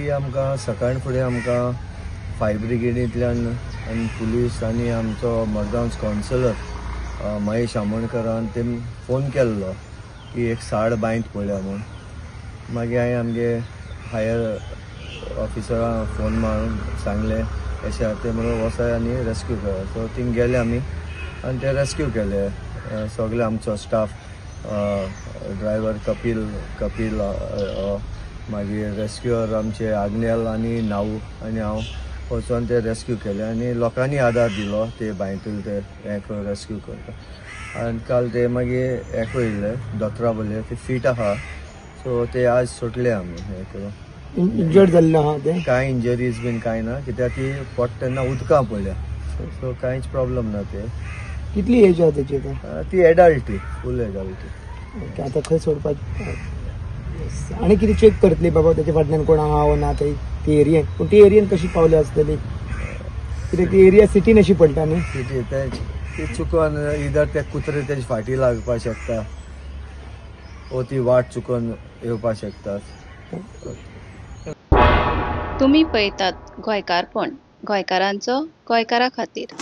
ती आमकां सकाळ फुडें आमकां फायर ब्रिगेडींतल्यान आनी पुलीस आनी आमचो मडगांव कावन्सिलर महेश आमोणकरान ते फोन केल्लो की एक साड बांयत पडल्या म्हूण. मागीर हांवें आमगे हायर ऑफिसरांक फोन मारून सांगलें अशें ते म्हणून वचाय आनी रेस्क्यू करा. सो थिंग गेले आमी आनी ते रेस्क्यू केले. सगळे आमचो स्टाफ ड्रायव्हर कपील मागीर रेस्क्युअर आमचे आग्नेल आनी नाऊ आनी हांव वचोन ते रेस्क्यू केले आनी लोकांनी आदार दिलो ते बांयतले ते हें करून रेस्क्यू करता. आनी काल ते मागीर हें करिल्ले दोतोरा बोलले ते फीट आहा. सो ते आज सोडले आमी हें करून. इंजर्ड जाल्ले आहा ते? कांय इंजरीज बीन कांय ना, कित्याक ती पडटा तेन्ना उदकां पडल्या. सो कांयच प्रॉब्लम ना. ते कितली एज आहा तेची? ती एडल्टी, फूल एडल्टी. ओके, आतां खंय सोडपाक आनी कितें चॅक करतली बाबा तेच्या फाटल्यान कोण आहा वो ना ते ती एरियेन? पूण ती एरियेन कशी पावली आसतली? कित्याक ती एरिया सिटीन अशी पडटा न्ही. सिटी ती चुकोन इधर ते कुत्रे तेजे फाटी लागपाक शकता वो ती वाट चुकोन येवपाक शकता. तुमी पळयतात गोंयकारपण, गोंयकारांचो गोंयकारा खातीर.